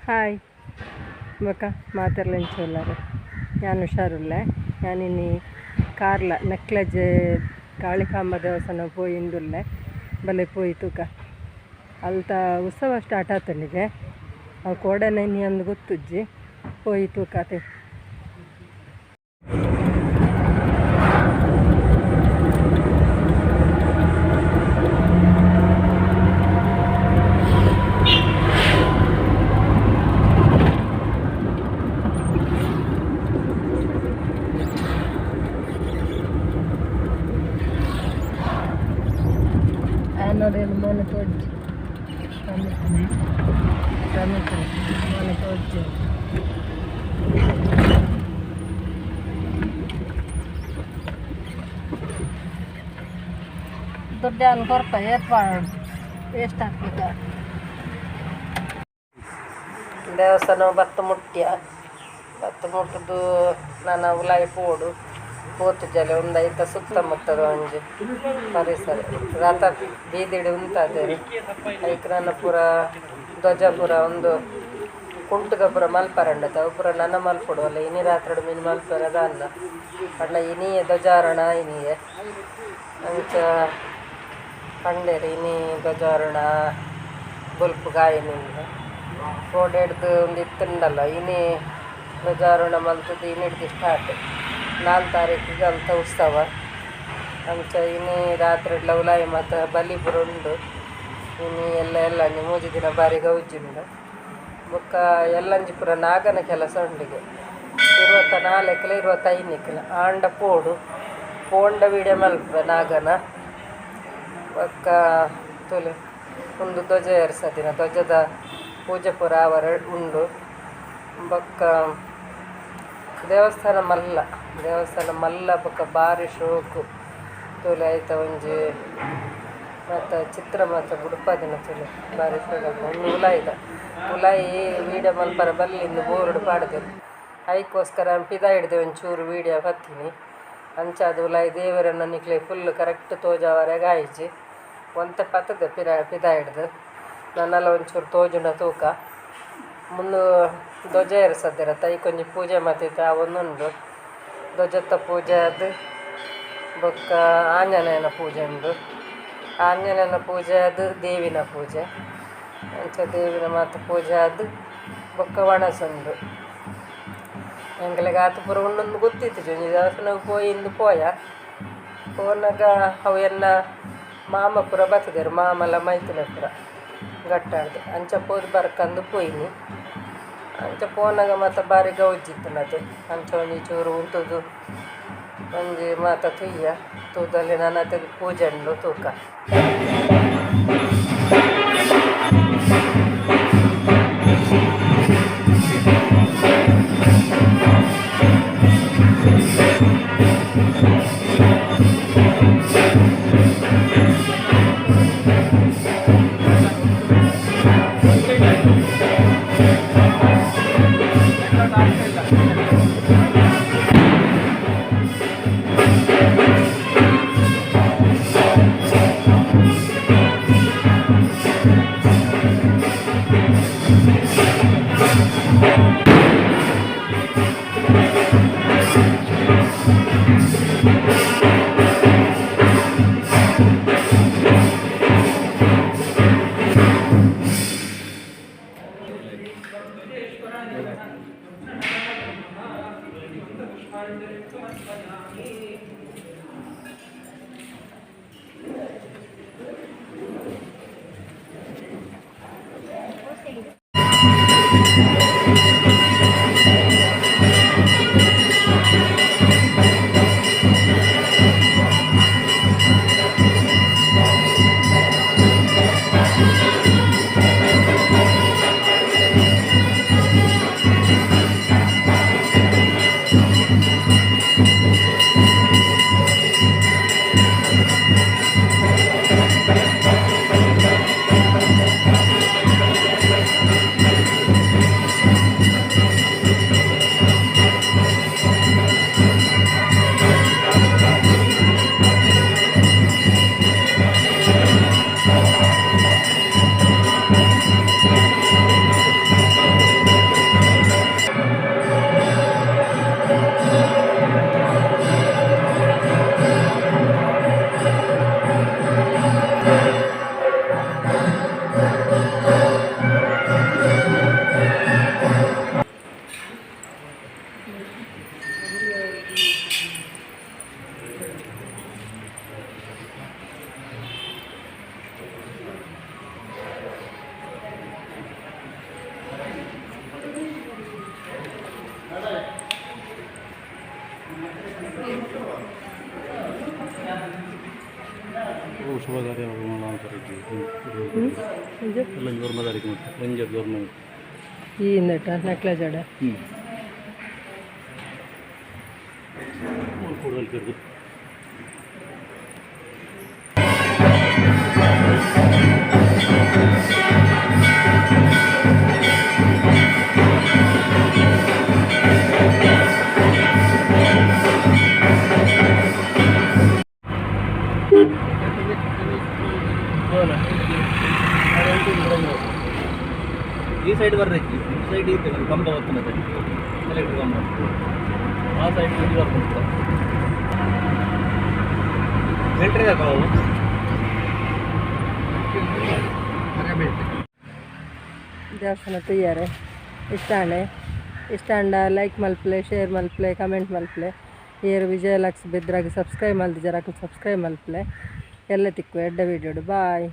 Hi ಬೊಕ ಮಾತೆರ್ಲ ಎಂಚ ಉಲ್ಲರ್ ಯಾನ್ ಹುಷಾರುಲ್ಲೆ. ಯಾನಿನಿ ಕಾರ್ಲ ನೆಕ್ಲಜೆ ಕಾಳಿಕಾಂಬ ದೇವಸ್ಥಾನ ಪೋಯಿಂದುಲ್ಲೆ ಬಲೆ ಪೋಯಿ ತೂಕ. ಅಲ್ತ ಉತ್ಸವ ಸ್ಟಾರ್ಟ್ ಆತುಂಡಿಗೆ ಅವು ಕೋಡೆನ ಇನಿ ಅಂದ್ ಗೊತ್ತುಜ್ಜಿ ಪೋಯಿ ತೂಕತೆ. ಆನೋಡೆಲ್ ಮೋನೆ ತೋಜಿ ಸ್ವಾಮಿ ಮೋನೆ ತೋಜಿ. ದುಡ್ಡು ಕೊರ್ಪ ಏರ್ಪಾಡು ವೇಸ್ಟ್ ಆಗ್ತದೆ. ದೇವಸ್ಥಾನ ಬತ್ತ ಮುಟ್ಯ ಬತ್ತ ಮುಟ್ಟುದು ನನ ಉಲಾಯಿ ಪೋಡು ಪೋತು ಜಲೆ ಉಂದು ಐತ ಸುತ್ತಮುತ್ತದ ಒಂಜಿ ಪರಿಸರ ರಥ ಬೀದಿಡ್ ಉಂತದೆರ್ ಐಕ್ ನನ ಪೂರ ಧ್ವಜ ಪೂರ ಉಂದು ಕುಂಟುದ ಪೂರ ಮಲ್ಪರೆ ಉಂಡತೆ ಅವು ಪೂರ ನನ ಮಲ್ಪೊಡು ಅಲ್ಲ ಇನಿ ರಾತ್ರೆಡ್ ಮಿನಿ ಮಲ್ಪೆರೆ ದಾನ್ನ ಪಂಡ ಇನಿಯೆ ಧ್ವಜಾರೋಹಣ ಇನಿಯೆ ಅಂಚ ಪಂಡೆರ್ ಇನಿ ಧ್ವಜಾರೋಹಣ ಬೊಲ್ಪುಗ್ ಆಯಿನಿಂದ್ ಕೋಡೆಡ್ದ್ ಉಂದು ಇತ್ತುಂಡಲ ಇನಿ ಧ್ವಜಾರೋಹಣ ಮಲ್ತುದು ಇನಿಡ್ದ್ ಸ್ಟಾರ್ಟ್ 4 ತಾರೀಕುಗ್ ಅಲ್ತ ಉತ್ಸವ. ಅಂಚ ಇನಿ ರಾತ್ರೆಡ್ಲ ಉಲಾಯಿ ಮಾತ ಬಲಿ ಪೂರ ಉಂಡು. ಇನಿ ಎಲ್ಲೆ ಎಲ್ಲಂಜಿ 3 ದಿನ ಬಾರಿ ಗೌಜಿ ಉಂಡು. ಬೊಕ್ಕ ಎಲ್ಲಂಜಿ ಪೂರ ನಾಗನ ಕೆಲಸ ಉಂಡಿಗೆ 24 ಲ 25 ಲ ಆಂಡ ಪೋಡು ಪೋಂಡ ವೀಡಿಯೋ ಮಲ್ಪುವೆ ನಾಗನ. ಬೊಕ್ಕ ತೂಲೆ ಉಂದು ಧ್ವಜ ಏರ್ಸದಿನ ಧ್ವಜದ ಪೂಜೆ ಪೂರ ಆವರೆ ಉಂಡು. ಬೊಕ್ಕ ದೇವಸ್ಥಾನ ಮಲ್ಲ ದೇವಸ್ಥಾನ ಮಲ್ಲ ಬೊಕ್ಕ ಬಾರಿ ಶೋಕು. ತೂಲೆ ಐತ ಒಂಜಿ ಮಾತ ಚಿತ್ರ ಮಾತ ಬುಡ್ಪಾದಿನ ತೂಲೆ ಬಾರಿ ಶೋಕು. ಉಂದು ಉಲಾಯಿದ ಉಲಾಯಿ ವೀಡಿಯೋ ಮಲ್ಪರೆ ಬಲ್ಲಿಂದ್ ಬೋರ್ಡ್ ಪಾಡ್ದೆರ್ ಐಕೋಸ್ಕರ ಪಿದಾಯಿಡ್ದೆ ಒಂಚೂರು ವೀಡಿಯೋ ಪತ್ತಿನಿ. ಅಂಚಾದ್ ಉಲಾಯಿ ದೇವೆರೆನ ನಿಕ್ಲೆಗ್ ಫುಲ್ ಕರೆಕ್ಟ್ ತೋಜಾವರೆಗ್ ಆಯಿಜಿ. ಒಂತೆ ಪತುದೆ ಪಿರ ಪಿದಾಯಿಡ್ದ್ ನನಲ ಒಂಚೂರು ತೋಜುಂಡ ತೂಕ. ಮುಲ್ಲು ಧ್ವಜ ಏರ್ಸದೆರ್ ಐಕೊಂಜಿ ಪೂಜೆ ಮಾತ ಆವೊಂದುಂಡು. ಧ್ವಜತ ಪೂಜೆ ಆದ್ ಬೊಕ್ಕ ಆಂಜನೇಯನ ಪೂಜೆ ಉಂಡು. ಆಂಜನೇಯನ ಪೂಜೆ ಆದ್ ದೇವಿನ ಪೂಜೆ ಅಂಚ ದೇವಿನ ಮಾತ ಪೂಜೆ ಆದ್ ಬೊಕ್ಕ ವನಸ್ ಉಂಡು. ಎಂಕ್ಲೆಗ್ ಆತ್ ಪೂರ ಉಂಡುಂದು ಗೊತ್ತಿತ್ತಿಜಿ ಒಂಜಿ ದೇವಸ್ಥಾನಗ್ ಪೋಯಿಂದ್ ಪೋಯ ಪೋನಗ ಅವು ಎನ್ನ ಮಾಮ ಪೂರ ಬತ್ತುದೆರ್ ಮಾಮಲ ಮೈತುನೆ ಪೂರ ಗಟ್ಟಾಡ್ದ್ ಅಂಚ ಪೋದು ಬರ್ಕಂದು ಪೋಯಿನಿ. ಅಂಚ ಪೋನಗ ಮಾತ ಬಾರಿ ಗೌಜಿ ಇತ್ತುಂಡತೆ. ಅಂಚ ಒಂಜಿ ಚೂರು ಉಂತುದು ಒಂಜಿ ಮಾತ ತೂಯ ತೂದಲ್ಲಿ ನನಾತ್ ಪೂಜೆ ಉಂಡು ತೂಕ. ಈ ಇಂದಟ ನೆಕ್ಲೆಸ್ ಅಡ. ಈ ಸೈಡ್ ಬರ್ರಜ್ಜಿ, ಈ ಸೈಡ್ ಇತ್ತು ಕಂಬ ಹೊತ್ತನದ ಎಲೆಕ್ಟ್ರಿಕ್ ಕಂಬ. ಆ ಸೈಡ್ ಇದು ಬರ್ಪುಂಡು. ಮಿಲ್ಟ್ರಿ ಅವು. ದೇವಸ್ಥಾನ ತೂಯರೆ ಇಷ್ಟ ಆಂಡೆ. ಇಷ್ಟ ಆಂಡ ಲೈಕ್ ಮಲ್ಪಲೆ, ಶೇರ್ ಮಲ್ಪಲೆ, ಕಮೆಂಟ್ ಮಲ್ಪಲೆ. ಏರು ವಿಜಯ ಲಕ್ಸ್ ಬೆದ್ರಾಗ್ ಸಬ್ಸ್ಕ್ರೈಬ್ ಮಲ್ದಿಜಾರ ಅಕುಲು ಸಬ್ಸ್ಕ್ರೈಬ್ ಮಲ್ಪಲೆ. ಎಲ್ಲ ತಿಕ್ಕು ಎಡ್ಡೆ ವೀಡಿಯೋಡು. ಬಾಯ್.